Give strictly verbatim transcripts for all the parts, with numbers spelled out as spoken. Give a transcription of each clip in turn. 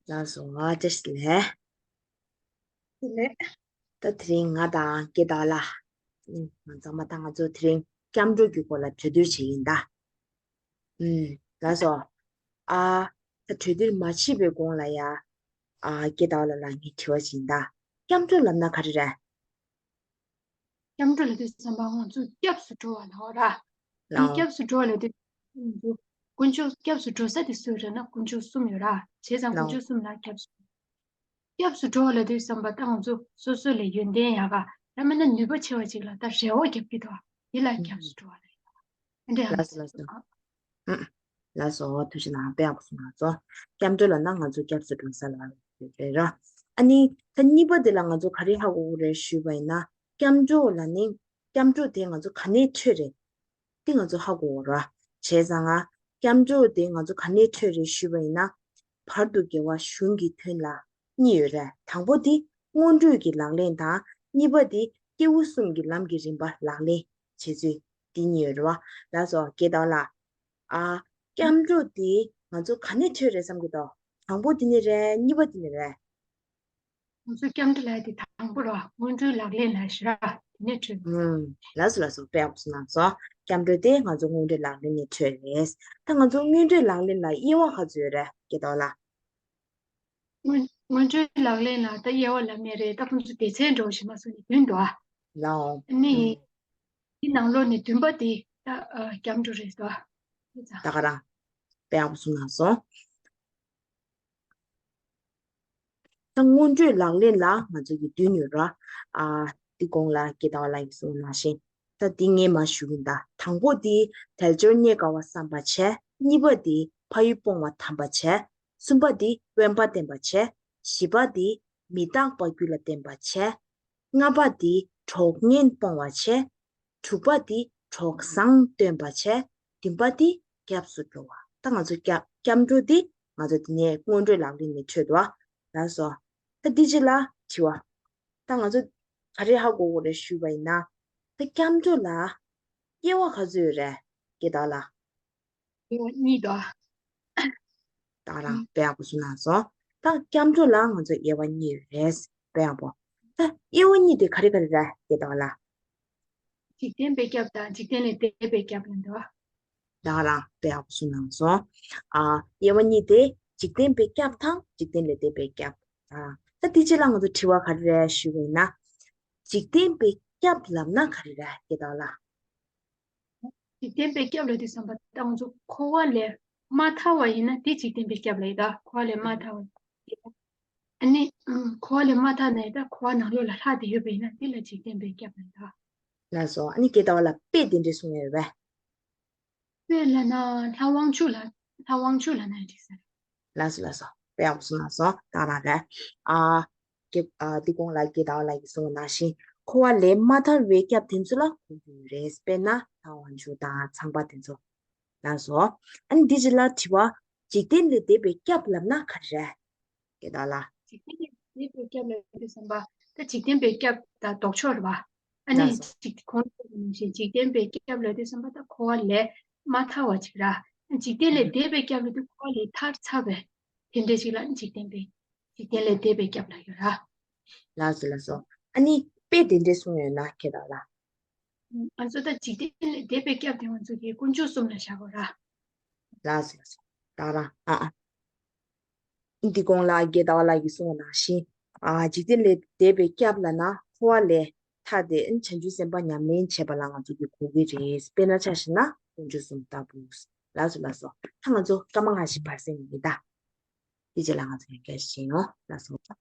ལགས་སོ། བཀྲ་ཤིས་བདེ་ལེགས། བདེ་ལེགས། ད་དེ་རིང་ང་དང་དགེ་ཟླ་ལགས། ང་ཚང་མ་ད་ང་ཚོ་དེ་རིང་སྐྱབས་འགྲོ་གི་སྐོར་ལ་གྲོས་བསྡུར་བྱེད་ཡིན་ད། ཨུམ། ལགས་སོ། ཨ། ད་གྲོས་བསྡུར་མ་བྱེད་པའི་གོང་ལ་ཡ། ཨ། དགེ་ཟླ་ལགས་ལ་ངས་དྲི་བ་ཅིག་ཡིན་ད། སྐྱབས་འགྲོ་ལབ་ན་ག་རེ་རེད། སྐྱབས་འགྲོ་ལབ་དུས་ཙམ་པ་ང་ཚོ་སྐྱབས་སུ་འགྲོ་བ་ལབ་ར། ངས་ལའོ། སྐྱབས་སུ་འགྲོ་བ་ལབ་དུས་ང་ཚོ་དཀོན་མཆོག་སྐྱབས་སུ་འགྲོ་ས་དེ་སུ་རེད་ན་དཀོན་མཆོག་གསུམ་ཡོད་ར། བྱས་ཙང་དཀོན་ལའོ། མཆོག་གསུམ་ལ་སྐྱབས་སུ། སྐྱབས་སུ་འགྲོ་བ་ལབ་དུས་ཙམ་པ་ད་ང་ཚོ་སོ་སོ་ལས་ཡོན་ཏན་ཡག་ག་ཡང་མིན་ན་ནུས་པ་ཆེ་བ་ཅིག་ལ་ད་རེ་བ་རྒྱབ་ཀྱི་འདུག་དེ་ལ་སྐྱབས་སུ་འགྲོ་བ་ལབ་ཡོད་ར། འདི་ཧ་ལས་སོ་ལགས་སོ། ཨུམ། ལགས་སོ། ཐུགས་རྗེ་གནང་། དཔེ་ཡག་པོ་གསུངས་སོང་། སྐྱབས་འགྲོ་ལབ་ན་ང་ཚོ་སྐྱབས་སུ་འགྲོ་ས་ལ་ཡོད་རེད་ར། ཨ་ནི་ད་གཉིས་པ་དེ་ལ་ང་ཚོ་ག་རེ་ཧ་གོ་དགོས་རེད་ཞུས་པ་ཡིན་ན། སྐྱབས་འགྲོ་ལབ་ནི། སྐྱབས་འགྲོ་དེ་ང་ཚོ་ག་ནས་འཕྲོས་རེད། དེ་ང་ཚོ་ཧ་གོ་དགོས་ར། བྱས་ཙང་ང་། སྐྱབས་འགྲོ་དེ་ང་ཚོ་ག་ནས་འཕྲོས་རེད་ཞུས་པ་ཡིན་ན། བར་དུ་དགེ་བ་གཞུང་གི་དོན་ལ་གཉིས་ཡོད་རེད། དང་པོ་དེ་སྔོན་འགྲོའི་གི་ལག་ལེན་དང་། གཉིས་པ་དེ་སྐྱེས་བུ་གསུམ་གྱི་ལམ་གྱི་རིམ་པ་ལག་ལེན་བྱེད་ཚུལ་དེ་གཉིས་ཡོད་རེད་བ། ལགས་སོ། དགེ་ཟླ་ལགས། ཨ། སྐྱབས་འགྲོ་དེ་ང་ཚོ་ག་ནས་འཕྲོས་རེད་བསམ་གྱི་འདུག་དང་པོ་དེ་ནས་རེད། གཉིས་པ་དེ་ནས་རེད། ང་ཚོ་སྐྱབས་འགྲོ་ལབ་ཡ་དེ་དང་པོ་རེད་བ། སྔོན་འགྲོའི་ལག་ལེན་ལབ་ཤག་ར། དེ་ནས་འཕྲོས། ཨུམ། ལགས་སོ་ལགས་སོ། དཔེ་ཡག་པོ་གསུངས་གནང་སོང་། སྐྱབས་འགྲོ་དེ་ང་ཚོ་སྔོན་འགྲོའི་ལག་ལེན་ནས་འཕྲོས་རེད། ད་ང་ཚོ་སྔོན་འགྲོའི་ལག་ལེན་ལ་དབྱེ་བ་ག་ཚོད་ཡོད་རེད་དགེ་ཟླ་ལགས། སྔོན་སྔོན་འགྲོའི་ལག་ལེན་ལ་ད་དབྱེ་བ་ལབ་མེད་རེད། ད་ཁོང་ཚོ་སྡེ་ཚན་འདྲ་བོ་ཞིག་མ་སོང་ནས་བདུན་འདུག་ཨ། ལའོ། ཨ་ནི། ཨུམ། དེ་ནང་ལོགས་ནས་བདུན་པ་དེ་ད་ཨ་སྐྱབས་འགྲོ་རེད་འདུག་ཨ། ད་ག་རང་དཔེ་ཡག་པོ་གསུངས་གནང་སོང་། ད་སྔོན་འགྲོའི་ལག་ལེན་ལ་ང་ཚོ་གི་བདུན་ཡོད་ར། ཨ། འདི་གོང་ལ་དགེ་ཟླ་ལགས་ཀྱིས་གསུངས་ནང་བཞིན། ད་འདི་ངས་མར་ཞུ་གི་ཡིན་ད། དང་པོ་འདི་དལ་འབྱོར་རྙེད་དཀའ་བ་བསམ་པ་བྱས། གཉིས་པ་འདི་ཕ་ཡུལ་སྤོང་བ་དམ་པ་བྱས། གསུམ་པ་འདི་དབེན་པ་བསྟེན་པ་བྱས། བཞི་པ་འདི་མི་རྟག་པ་རྒྱུད་ལ་བརྟེན་པ་བྱས། ལྔ་པ་འདི་གྲོགས་ངན་སྤོང་བ་བྱས། དྲུག་པ་འདི་གྲོགས་བཟང་བསྟེན་པ་བྱས། བདུན་པ་འདི་སྐྱབས་སུ་འགྲོ་བ། ད་ང་ཚོ་སྐྱབས་སྐྱབས་འགྲོ་འདི་ང་ཚོ་འདི་ནས་སྔོན་འགྲོའི་ལག་ལེན་ནས་འཕྲོས་འདུག་བ། ལགས་སོ། ད་འདི་རྗེས་ལ་དྲི་བ། ད་ང་ཚོ་ག་རེ་ཧ་གོ་དགོས་རེད་ཞུས་པ་ཡིན་ན། ད་སྐྱབས་འགྲོ་ལ་དབྱེ་བ་ག་ཚོད་ཡོད་རེད་དགེ་ཟླ་ལགས། དབྱེ་བ་གཉིས་འདུག་བ། ད་རང་དཔེ་ཡག་པོ་གསུངས་གནང་སོང་། ད་སྐྱབས་འགྲོ་ལ་ང་ཚོ་དབྱེ་བ་གཉིས་ཡོད་རེད། དཔེ་ཡག་པོ། ད་དབྱེ་བ་གཉིས་དེ་ག་རེ་ག་རེ་རེད་དགེ་ཟླ་ལགས། འཇིག་རྟེན་པའི་སྐྱབས་དང་འཇིག་རྟེན་ལས་འདས་པའི་སྐྱབས་ལ་འདུག་བ། ད་རང་དཔེ་ཡག་པོ་གསུངས་གནང་སོང་། ཨ། དབྱེ་བ་གཉིས་དེ་འཇིག་རྟེན་པའི་སྐྱབས་དང་འཇིག་རྟེན་ལས་འདས་པའི་སྐྱབས། ཨ། ད་དེ་རྗེས་ལ་ང་ཚོ་དྲི་བ་ག་རེ་རེད་ཞུས་པ་ཡིན་ན། འཇིག་རྟེན་པའི་སྐྱབས་ལབ་ན་ག་རེ་རེད་དགེ་ཟླ་ལགས། འཇིག་རྟེན་པའི་སྐྱབས་ལབ་དུས་ཙམ་པ་ད་ང་ཚོ་འཁོར་བ་ལས་མ་ཐར་བ་ཡིན་ན་དེ་འཇིག་རྟེན་པའི་སྐྱབས་ལབ་ཡིན་ད། འཁོར་བ་ལས་མ་ཐར་བ་ཡིན་ན། ཨ་ནི། ཨུམ། འཁོར་བ་ལས་མ་ཐར་ནའི་ད་འཁོར་བ་ནང་ལོགས་ལ་ལྷག་བསྡད་ཡོད་པ་ཡིན་ན་དེ་ལ་འཇིག་རྟེན་པའི་སྐྱབས་ལབ་ཡིན་ད། ལགས་སོ། ཨ་ནི་དགེ་ཟླ་བ་ལགས་དཔེ་དེ་འདྲས་གསུང་ཡ་ཡོད་པས། དཔེ་ལབ་ན་ལྷ་དབང་ཕྱུག་ལ་ལྷ་དབང་ཕྱུག་ལབ་ན་འགྲིག་ས་རེད། ལགས་སོ་ལགས་སོ། དཔེ་ཡག་པོ་གསུངས་གནང་སོང་། ད་རང་རེད། ཨ། དགེ། ཨ། འདི་གོང་ལ་དགེ་ཟླ་བ་ལགས་ཀྱིས་གསུངས་པ་ནང་བཞིན་འཁོར་བ་ལས་མ་ཐར་བའི་སྐྱབས་དེ་ཚོ་ལ་གོ་གི་ཡོད་རེད། དཔེར་ན་ལྷ་དབང་ཕྱུག་དང་ཚངས་པ་དེ་ཚོ། ལགས་སོ། ཨ་ནི་འདི་རྗེས་ལ་དྲི་བ། འཇིག་རྟེན་ལས་འདས་པའི་སྐྱབས་ལབ་ན་ག་རེ་རེད། དགེ་ཟླ་ལགས། འཇིག་རྟེན་ལས་འདས་པའི་སྐྱབས་ལབ་དུས་ཙམ་པ་ད་འཇིག་རྟེན་པའི་སྐྱབས་དང་ལྡོག་ཕྱོགས་རེད་བ། ཨ་ནི་ལགས་སོ། འཇིག་གོང་དུ་ནང་བཞིན་འཇིག་རྟེན་པའི་སྐྱབས་ལབ་དུས་ཙམ་པ་ད་འཁོར་བ་ལས་མ་ཐར་བ་ཅིག་ར། འཇིག་རྟེན་ལས་འདས་པའི་སྐྱབས་ལབ་དུས་འཁོར་བ་ལས་ཐར་ཚར་བའི་དེ་འདྲ་ཞིག་ལ་འཇིག་རྟེན་པའི་འཇིག་རྟེན་ལས་འདས་པའི་སྐྱབས་ལབ་ཡོད་ར། ལགས་སོ་ལགས་སོ། ཨ་ནི་དཔེ་དེ་འདྲས་གསུངས་ཡོད་ན་དགེ་ཟླ་ལགས། ང་ཚོ་ད་འཇིག་རྟེན་ལས་འདས་པའི་སྐྱབས་དེ་ང་ཚོ་གི་དཀོན་མཆོག་གསུམ་ལ་བཞག་དགོས་ར། ལགས་སོ་ལགས་སོ། ད་རང་ཨ་ཨ། འདི་གོང་ལ་དགེ་ཟླ་བ་ལགས་ཀྱིས་གསུངས་པ་ནང་བཞིན། ཨ། འཇིག་རྟེན་ལས་འདས་པའི་སྐྱབས་ལབ་ན་འཁོར་བ་ལས་ཐར་ཏེ་བྱང་ཆུབ་སེམས་དཔའ་ཉམས་ལེན་བྱེད་པ་ལ་ང་ཚོ་གི་གོ་གི་རེད། དཔེར་ན་ཆ་བཞག་ན་དཀོན་མཆོག་གསུམ་ལྟ་བུ། ལགས་སོ་ལགས་སོ། ད་ང་ཚོ་སྐར་མ་ལྔ་བཞི་བར་གསེང་ཡིན་ད། དེ་རྗེས་ལ་ང་ཚོ་ཡང་བསྐྱར་ཞུ་ཡིན་ནོ། ལགས་སོ།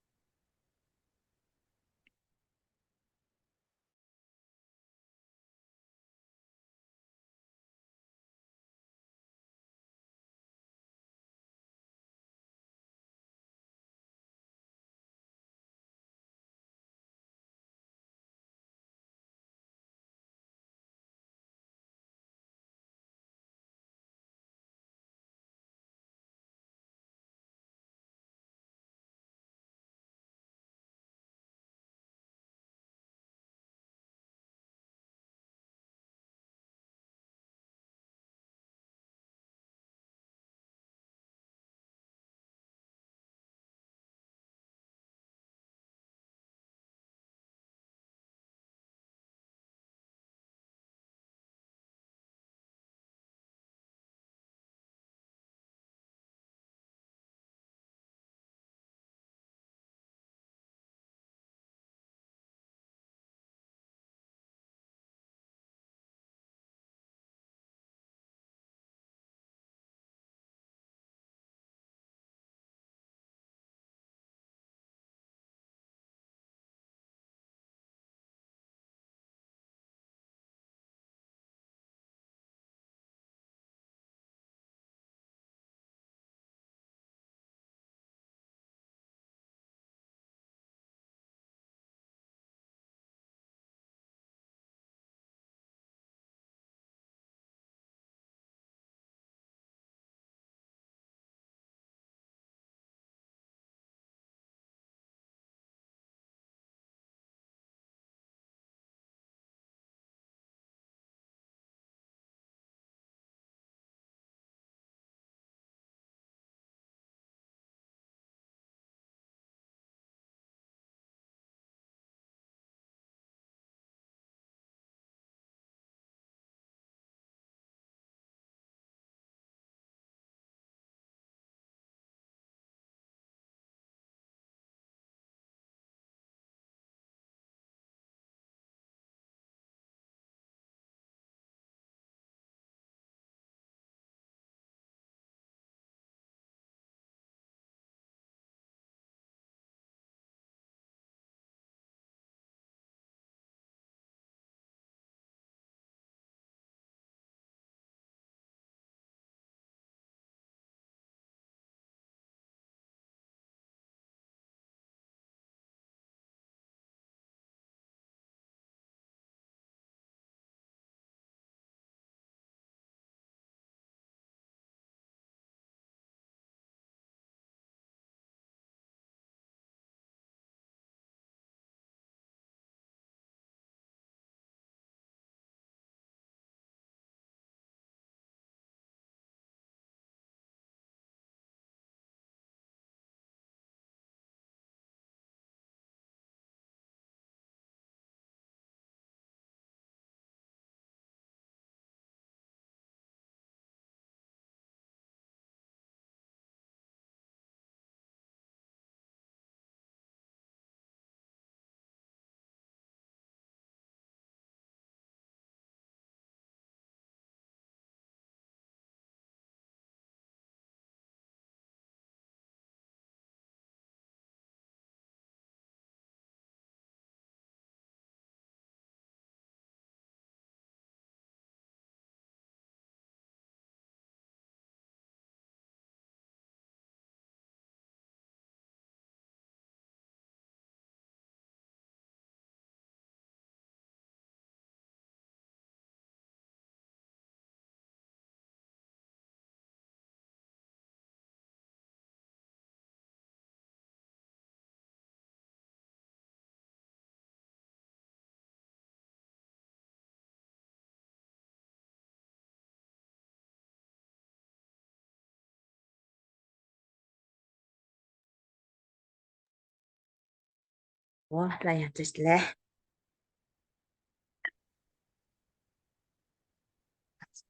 འོ་ལ་ཡང་བཀྲ་ཤིས་བདེ་ལེགས།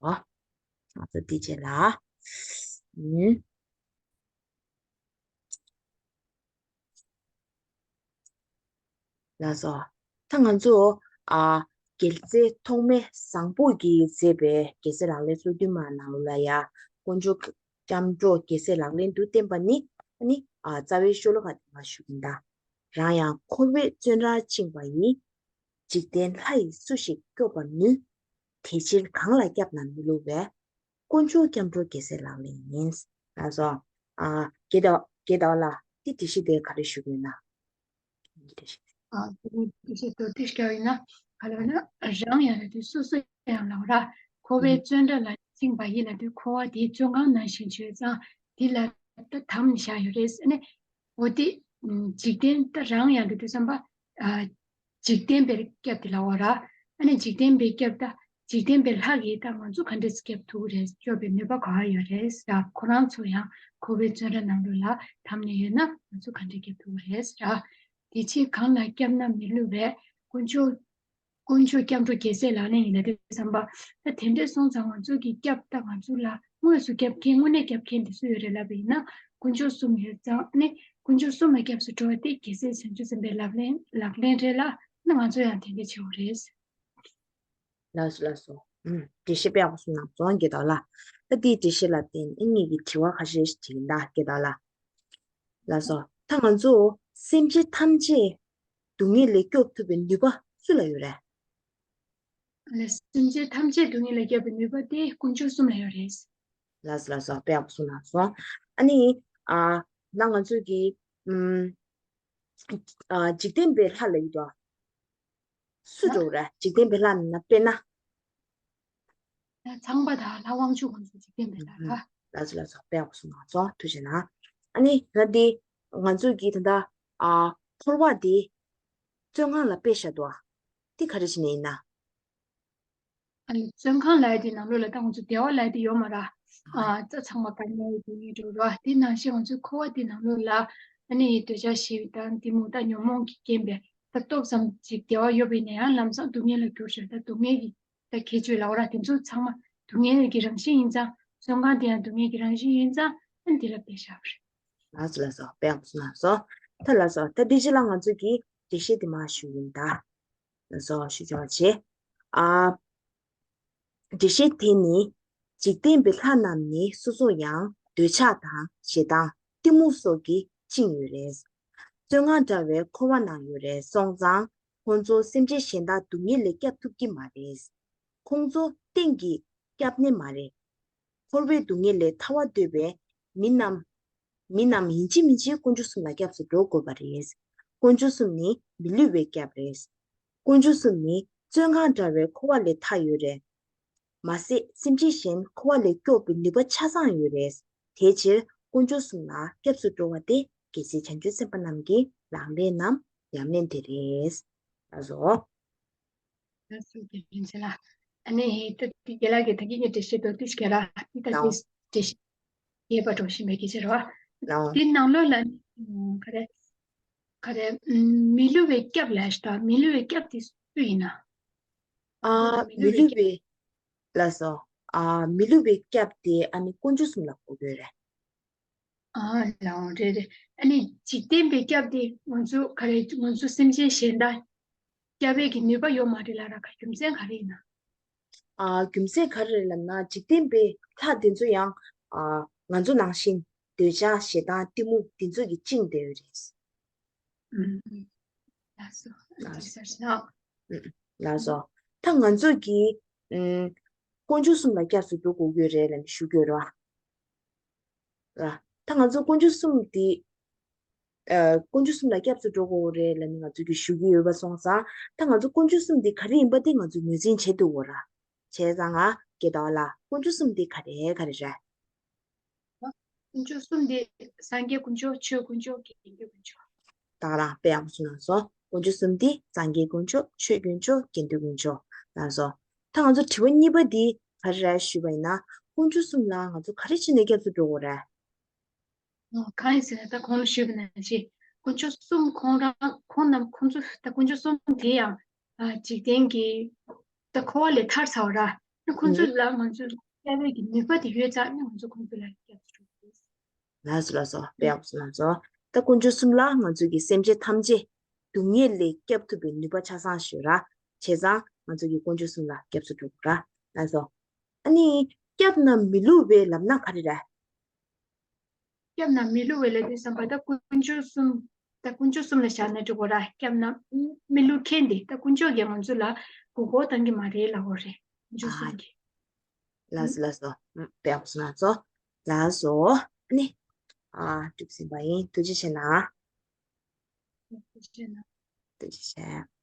འོ། ང་ཚོ་འདི་རྗེས་ལ། ཨུམ། ལགས་སོ། ད་ང་ཚོ་ཨ། རྒྱལ་རྩེ་ཐོགས་མེད་བཟང་པོ་གིས་མཛད་པའི་རྒྱལ་སྲས་ལག་ལེན་སོ་བདུན་མ་ནང་ལ་ཡ། དཀོན་མཆོག་སྐྱབས་འགྲོ་རྒྱལ་སྲས་ལག་ལེན་དུ་བསྟན་པ་ནི་ནི་ཨ། རྩ་བའི་ཤོ་ལོ་ཀ་དེ་མར་ཞུ་གིན་གདའ། རང་ཡང་འཁོར་བའི་བཙོན་རར་བཅིངས་པ་ཡི། འཇིག་རྟེན་ལྷ་ཡིས་སུ་ཞིག་སྐྱོབ་པར་ནུས། དེ་ཕྱིར་གང་ལ་སྐྱབས་ན་མི་བསླུ་བའི། དཀོན་མཆོག་སྐྱབས་འགྲོ་རྒྱལ་སྲས་ལག་ལེན་ཡིན། ལགས་སོ། ཨ། དགེ་ཟླ་དགེ་ཟླ་ལགས་འདི་འགྲེལ་བཤད་དེ་ག་རེ་ཞུ་གི་ཡོད་ན། འགྲེལ་བཤད། ཨ། འགྲེལ་བཤད་མདོར་བསྡུས་ཤིག་ཡིན་ན། ག་ལ་ན་རང་ཡང་ལ་དུས་སོ་སོ་ཡང་ལ་བ་ར། འཁོར་བའི་བཙོན་ར་ལ་བཅིངས་པ་ཡིན་ལ་དུས་འཁོར་བ་དེའི་བཙོན་ཁང་ནང་བཞིན་བྱས་ཙང་དེ་ལ་ད་དམ་བཞག་ཡོད་རེད་ཨ་ནི། འོ་དེ་འཇིག་རྟེན་ད་རང་ཡང་ལ་དུས་བསམ་པ། ཨ། འཇིག་རྟེན་པའི་སྐྱབས་དེ་ལ་བ་ར། ཨ་ནི་འཇིག་རྟེན་པའི་སྐྱབས་ད། འཇིག་རྟེན་པའི་ལྷ་གིས་ད་ང་ཚོ་ག་འདྲས་སྐྱབས་ཐུབ་ཀྱི་རེད། སྐྱོབ་པའི་ནུས་པ་ག་བ་ཡོད་རེད་ཟེར། ཁོ་རང་ཚོ་ཡང་འཁོར་བའི་བཙོན་ར་ནང་ལོགས་ལ་དམ་ནས་ཡོད་ན་ང་ཚོ་ག་འདྲས་སྐྱབས་ཐུབ་ཀྱི་རེད་ཟེར། དེ་ཕྱིར་གང་ལ་སྐྱབས་ན་མི་བསླུ་བའི། དཀོན་མཆོག་དཀོན་མཆོག་སྐྱབས་འགྲོ་རྒྱལ་སྲས་ལག་ལེན་ཡིན་ལ་དེ་བསམ་པ། ད་དེ་འདྲས་སོང་ཙང་ང་ཚོ་གི་སྐྱབས་ད་ང་ཚོ་ལ་དངོས་སུ་སྐྱབས་མཁན་དངོས་གནས་སྐྱབས་མཁན་དེ་སུ་ཡོད་རེད་ལབ་པ་ཡིན་ན་དཀོན་མཆོག་གསུམ་ཡོད་ཙང་ནི་དཀོན་མཆོག་གསུམ་ལ་སྐྱབས་སུ་འགྲོ་བ་དེ་རྒྱལ་སྲས་བྱང་ཆུབ་སེམས་དཔའི་ལག་ལེན་ལག་ལེན་རེད་ལ་ནི་ང་ཚོ་ཡང་དེ་འདྲས་བྱེད་དགོས་རེད། ལགས་སོ་ལགས་སོ། ཨུམ། འགྲེལ་བཤད་དཔེ་ཡག་པོ་གསུངས་གནང་སོང་དགེ་ཟླ་ལགས། ད་འདིའི་འགྲེལ་བཤད་ལ་བརྟེན་ཨ་ངེད་ཀྱི་དྲི་བ་ཁ་ཤས་ཤིག་དྲིས་ཡིན་ད་དགེ་ཟླ་ལགས། ལགས་སོ། ད་ང་ཚོ་སེམས་ཅན་ཐམས་ཅད་སྡུག་བསྔལ་ལས་སྐྱོབ་ཐུབ་པའི་ནུས་པ་སུ་ལ་ཡོད་རེད། ལགས། སེམས་ཅན་ཐམས་ཅད་སྡུག་བསྔལ་ལས་སྐྱོབ་པའི་ནུས་པ་དེ་དཀོན་མཆོག་གསུམ་ལ་ཡོད་རེད། ལགས་སོ་ལགས་སོ། དཔེ་ཡག་པོ་གསུངས་གནང་སོང་། ཨ་ནི་ཨ་ན་ང་ཚོས་ཀྱི་ཨུམ་ཨ་འཇིག་རྟེན་པའི་ལྷ་ལ་ཡོད་དོ། སུ་ལ། འགྲོ་ར་འཇིག་རྟེན་པའི་ལྷ་ན་དཔེར་ན། ཚངས་པ་དང་ལྷ་དབང་ཕྱུག་ཁོང་ཚོ་འཇིག་རྟེན་པའི་ལྷ་ལ། ལགས་སོ་ལགས་སོ། དཔེ་ཡག་པོ་གསུངས་གནང་སོང་། ཐུགས་རྗེ་གནང་། ཨ་ནི་ད་འདི་ང་ཚོས་ཀྱི་ད་ལྟ་ཨ་འཁོར་བ་འདི་བཙོན་ཁང་ལ་དཔེ་བཞག་འདུག་ཨ། འདི་ག་རེ་བྱས་ནས་ཡིན་ན། ཨ་ནི་བཙོན་ཁང་ལབ་ཡ་དེ་ནང་ལོགས་ལ་ད་ང་ཚོ་བདེ་བ་ལབ་ཡ་དེ་ཡོད་མ་རེད། ཨ་ད་ཚང་མ་དཀའ་ངལ་དེ་ནས་འགྲོ་ར། དེ་ནང་བཞིན་ང་ཚོའི་འཁོར་བ་དེ་ནང་ལོགས་ལ་ཨ་ནི་འདོད་ཆགས་ཞེ་སྡང་གཏི་མུག་ད་ཉོན་མོངས་ཀྱི་རྐྱེན་པས་ད་ཏོག་ཙམ་ཅིག་བདེ་བ་ཡོད་པ་ཡིན་ན་ཡང་ལམ་སང་སྡུག་བསྔལ་ལ་འགྱུར་ཞིང་ད་སྡུག་བསྔལ་གྱི་ད་ཁྱད་ཆོས་ལབ་ར། དེ་ཚོ་ཚང་མ་སྡུག་བསྔལ་གྱི་རང་བཞིན་ཡིན་ཙང་བཙོན་ཁང་དེ་ཡང་སྡུག་བསྔལ་གྱི་རང་བཞིན་ཡིན་ཙང་ཨ་ནི་དེ་ལ་དཔེ་བཞག་པ་རེད། ལགས་སོ་ལགས་སོ། དཔེ་ཡག་པོ་གསུངས་གནང་སོང་། ད་ལགས་སོ། ད་འདི་རྗེས་ལ་ང་ཚོས་ཀྱི་འགྲེལ་བཤད་དེ་མར་ཞུ་ཡིན་ད། ལགས་སོ་ཞུ་ཆོག་བྱེད། ཨ། འགྲེལ་བཤད་དེ་ནི། འཇིག་རྟེན་པའི་ལྷ་རྣམས་ནི་སོ་སོ་ཡང་འདོད་ཆགས་དང་ཞེ་སྡང་གཏི་མུག་སོགས་ཀྱིས་བཅིངས་ཡོད་རེད། བཙོན་ཁང་འདྲ་བའི་འཁོར་བ་ནང་ཡོད་རེད་སོང་ཙང་ཁོང་ཚོ་སེམས་ཅན་གཞན་དག་སྡུག་བསྔལ་ལས་སྐྱབས་ཐུབ་ཀྱི་མ་རེད། ཁོང་ཚོ་གཏན་གྱི་སྐྱབས་གནས་མ་རེད། འཁོར་བའི་སྡུག་བསྔལ་ལས་ཐར་བར་འདོད་པའི་མི་རྣམས། མི་རྣམས་ཡིན་གཅིག་མིན་གཅིག་དཀོན་མཆོག་གསུམ་ལ་སྐྱབས་སུ་འགྲོ་དགོས་པ་རེད། དཀོན་མཆོག་གསུམ་ནི་མི་བསླུ་བའི་སྐྱབས་རེད། དཀོན་མཆོག་གསུམ་ནི་བཙོན་ཁང་འདྲ་བའི་འཁོར་བ་ལས་ཐར་ཡོད་རེད། མ་ཟད་སེམས་ཅན་གཞན་འཁོར་བ་ལས་སྐྱོབ་པའི་ནུས་པ་ཆ་ཚང་ཡོད་རེད། དེའི་ཕྱིར་དཀོན་མཆོག་གསུམ་ལ་སྐྱབས་སུ་འགྲོ་བ་དེ་རྒྱལ་སྲས་བྱང་ཆུབ་སེམས་དཔའ་རྣམས་ཀྱི་ལག་ལེན་ནམ་ཉམས་ལེན་དེ་རེད། ལགས་སོ། ལགས་སོ་དགེ་བཤེས་ལགས། ཨ་ནི་ད་དེ་རྒན་ལགས་ཀྱིས་ད་གིན་ངས་འགྲེལ་བཤད་མདོར་བསྡུས་ཤིག་རྒན་ལགས་ད་དེ་ལགས། འགྲེལ་བཤད་རྒྱས་པ་འགྲོ་བཞིན་པའི་སྐད་ཆ་རེད་བ། ལགས། དེ་ནང་ལོགས་ལ་ཨ་ག་རེ་ག་རེ་ཨ་མི་བསླུ་བའི་སྐྱབས་ལབ་ཤག་ད་མི་བསླུ་བའི་སྐྱབས་དེ་སུ་ཡིན་ན། ཨ་མི་མི་བསླུ་བའི་བསླུ་སྐྱབས། བའི། ལགས་སོ། ཨ་མི་བསླུ་བའི་སྐྱབས་དེ་ཨ་ནི་དཀོན་མཆོག་གསུམ་ལ་གོ་དགོས་རེད། ཨ་ལའོ་རེད་རེད། ཨ་ནི་འཇིག་རྟེན་པའི་སྐྱབས་དེ་ང་ཚོ་ག་རེ་ང་ཚོ་སེམས་ཅན་གཞན་དག་སྐྱབས་པའི་གི་ནུས་པ་ཡོད་མ་རེད་ལ་ར་ག་རྒྱུ་མཚན་ག་རེ་ཡིན་ན། ཨ་རྒྱུ་མཚན་ག་རེ་རེད་ལབ་ན་འཇིག་རྟེན་པའི་ལྷ་དེ་ཚོ་ཡང་ཨ་ང་ཚོ་ནང་བཞིན་འདོད་ཆགས་ཞེ་སྡང་གཏི་མུག་དེ་ཚོ་གིས་བཅིངས་བསྡད་ཡོད་རེད། ཨུམ། ལགས་སོ། ལགས་སོ། ལགས་སོ། ཨུམ། ལགས་སོ། ད་ང་ཚོ་གི་ཨུམ་དཀོན་མཆོག་གསུམ་ལ་སྐྱབས་སུ་འགྲོ་དགོས་ཀྱི་ཡོད་རེད་ལབ་ནས་ཞུ་གི་ཡོད་རེད་བ། ལ། ད་ང་ཚོ་དཀོན་མཆོག་གསུམ་འདི། ཨ་དཀོན་མཆོག་གསུམ་ལ་སྐྱབས་སུ་འགྲོ་དགོས་རེད་ལབ་ནས་ང་ཚོ་གིས་ཞུ་གི་ཡོད་པ་སོང་ཙང་ད་ང་ཚོ་དཀོན་མཆོག་གསུམ་འདི་ག་རེ་ཡིན་པ་དེ་ང་ཚོས་ངོས་འཛིན་བྱེད་ཐུབ་དགོས་ར། བྱས་ཙང་ང་དགེ་ལྡོག་ལ་དཀོན་མཆོག་གསུམ་འདི་ག་རེ་ག་རེ་རེད། དཀོན་མཆོག་གསུམ་འདི་སངས་རྒྱས་དཀོན་མཆོག་ཆོས་དཀོན་མཆོག་དགེ་འདུན་དཀོན་མཆོག་ད་ག་རང་དཔེ་ཡག་པོ་གསུངས་གནང་སོང་། དཀོན་མཆོག་གསུམ་འདི་སངས་རྒྱས་དཀོན་མཆོག་ཆོས་དཀོན་མཆོག་དགེ་འདུན་དཀོན་མཆོག་ལགས་སོ། ད་ང་ཚོ་དྲི་བ་གཉིས་པ་འདི་ག་རེ་རེད་ཞུས་པ་ཡིན་ན་དཀོན་མཆོག་གསུམ་ལ་ང་ཚོ་ག་རེ་བྱས་ནས་སྐྱབས་སུ་འགྲོ་དགོས་རེད། ཨོ་གང་ཡིན་ཟེར་ན་ད་གོང་ལ་ཞུས་པ་ནང་བཞིན་ དཀོན་མཆོག་གསུམ་ཁོང་རང་ཁོང་རྣམས་ཁོང་ཚོ་ད་དཀོན་མཆོག་གསུམ་དེ་ཡང་ཨ་འཇིག་རྟེན་གྱི་ད་འཁོར་བ་ལས་ཐར་ཚར་བ་ར། ཁོང་ཚོ་ལ་ང་ཚོ་སྐྱབས་པའི་གི་ནུས་པ་དེ་ཡོད་ཙང་ནི་ང་ཚོ་ཁོང་ཚོ་ལ་སྐྱབས་སུ་འགྲོ་དགོས། ལགས་སོ་ལགས་སོ། དཔེ་ཡག་པོ་གསུངས་གནང་སོང་། ད་དཀོན་མཆོག་གསུམ་ལ་ང་ཚོ་གི་སེམས་ཅན་ཐམས་ཅད་སྡུག་བསྔལ་ལས་སྐྱབས་ཐུབ་པའི་ནུས་པ་ཆ་ཚང་ཡོད་ར། བྱས་ཙང་ང་ཚོ་གི་དཀོན་མཆོག་གསུམ་ལ་སྐྱབས་སུ་འགྲོ་དགོས་ར། ལགས་སོ། ཨ་ནི་སྐྱབས་རྣམས་མི་བསླུ་བའི་ལབ་ན་ག་རེ་རེད། སྐྱབས་རྣམས་མི་བསླུ་བའི་ལབ་དུས་ཙམ་པ་ད་དཀོན་མཆོག་གསུམ། ད་དཀོན་མཆོག་གསུམ་ལ་བཞག་ན་འགྲིག་གོ་ར། སྐྱབས་རྣམས་མི་བསླུ་མཁན་དེ་ད་དཀོན་མཆོག་གིས་ང་ཚོ་ལ་མགོ་སྐོར་བཏང་གི་མ་རེད་ལབ་དགོས་རེད། དཀོན་མཆོག་གསུམ་གྱིས། ལགས་སོ་ལགས་སོ། ཨུམ། དཔེ་ཡག་པོ་གསུངས་གནང་སོང་། ལགས་སོ། ཨ་ནི། ཨ། གྲུབ་ཟིན་པ་ཡིན། ཐུགས་རྗེ་ཆེ་གནང་། ཐུགས་རྗེ་ཆེ་གནང་། ཐུགས་རྗེ་ཆེ།